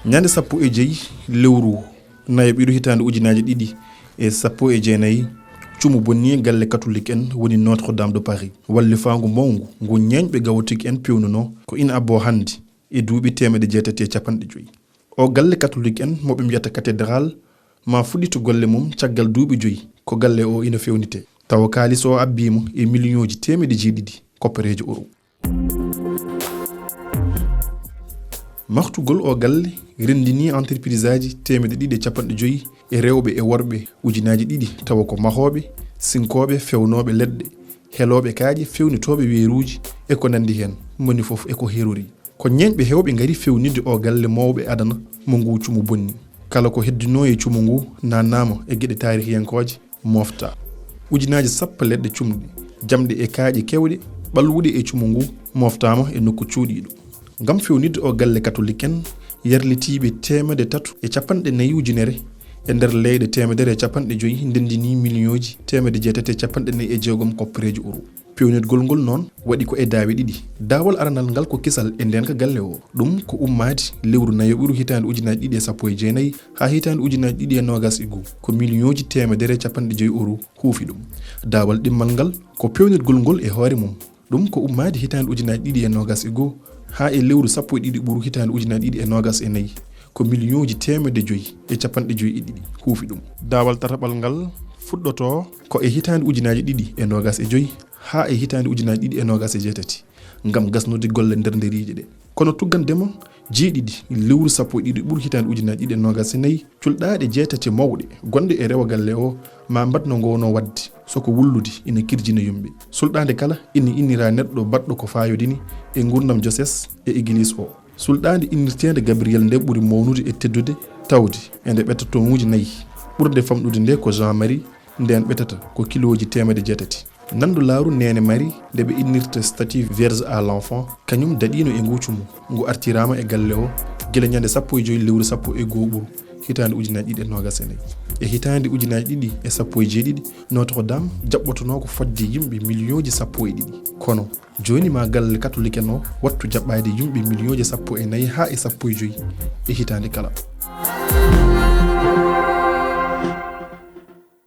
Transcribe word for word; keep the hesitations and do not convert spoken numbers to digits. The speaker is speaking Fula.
Ñande sappo e joyi lewru nayoɓiru hitaande ujunaaji ɗiɗi e sappo e jeenayi, cumu bonni galle katolik en woni Notre Dame de Paris. Wallifaangu mawngu ngu ñeeñɓe gawotik en pewnunoo ko ina abboo hannde e duuɓi teemedde jeetati e capanɗe joyi. O galle katolik en mo ɓe mbiyata cathédrale ma fuɗɗito golle mum caggal duuɓi joyi ko galle o ina fewnitee. Tawa kaalis o abbiima e miliyoŋji teemedde jeeɗiɗi koppereejo euro. Mahtugol o galle renndini entreprisaaji teemedde ɗiɗi e capanɗe joyi e rewɓe e worɓe ujunaaji ɗiɗi, tawa ko mahooɓe, sinkooɓe, fewnooɓe leɗɗe, helooɓe kaaƴe, fewnitooɓe weeruuji e ko nanndi heen, moni fof e ko herori. Ko ñeeñɓe heewɓe ngari fewnitde o galle mawɓe adana mo ngu cumu bonni. Kala ko heddinoo e cumu ngu naannaama e geɗe taarihiyankooje mofta. Ujunaaji sappo leɗɗe cumɗe, jamɗe e kaaƴe keewɗe ɓalwuɗe e cumu ngu moftaama e nokku cuuɗiiɗo. Ngam fewnitde o galle katolik en, yarlitiiɓe teemedde tati e capanɗe nayi ujunere e nder leyɗe teemedere e capanɗe joyi ndenndini miliyoŋji teemedde jeetati e capanɗe nayi e jeegom koppereejo euro. Pewnitgol ngol noon waɗi ko e daawe ɗiɗi. Daawal aranal ngal ko kisal e ndeenka galle o. Ɗum ko ummaade lewru nayoɓiru hitaande ujunaaji ɗiɗi e sappo e jeenayi haa hitaande ujunaaji ɗiɗi e noogas e goo, ko miliyoŋji teemedere e capanɗe joyi euro huufi ɗum. Daawal ɗimmal ngal ko pewnitgol ngol e hoore mum. Ɗum ko ummaade hitaande ujunaaji ɗiɗi e noogas e goo haa e lewru sappo e ɗiɗi ɓuru hitaande ujunaaji ɗiɗi e noogas e nayi, ko miliyoŋji teemedde joyi e capanɗe joyi e ɗiɗi huufi ɗum. Daawal tataɓal ngal fuɗɗotoo ko e hitaande ujunaaji ɗiɗi e noogas e joyi haa e hitaande ujunaaji ɗiɗi e noogas e jeetati ngam gasnude golle nder nderiije ɗe. Kono tuggandema jeeɗiɗi lewru sappo e ɗiɗi ɓuru hitaande ujunaaji ɗiɗi e noogas e nayi, culɗaaɗe jeetati mawɗe gonɗe e rewo galle o ma mbaɗ no ngoowno waɗde, so ko wullude ina kirjina yumɓe. Sulɗaande kala ina innira neɗɗo baɗɗo ko faayodini e nguurndam joses e egliis o. Sulɗaande innirteende Gabriyel nde ɓuri mawnude e teddude, tawde e nde ɓetta tonuuji nayi. Ɓurde famɗude nde ko Jean Marie, nden ɓettata ko kilooji teemedde jeetati. Nanndulaaru Neene Mari nde ɓe innirta statue Vierge à l'Enfant, kañum daɗiino e nguu cumu, ngu artiraama e galle o gila ñande sappo e joyi lewru sappo e goo ɓuru hitaande ujunaaji ɗiɗi e noogas e nayi. E hitaande ujunaaji ɗiɗi e sappo e jeeɗiɗi, Notre Dame jaɓɓotonoo ko fodde yimɓe miliyoŋji sappo e ɗiɗi. Kono jooni ma galle katolik en o wattu jaɓɓaade yimɓe miliyoŋji sappo e nayi haa e sappo e joyi e hitaande kala.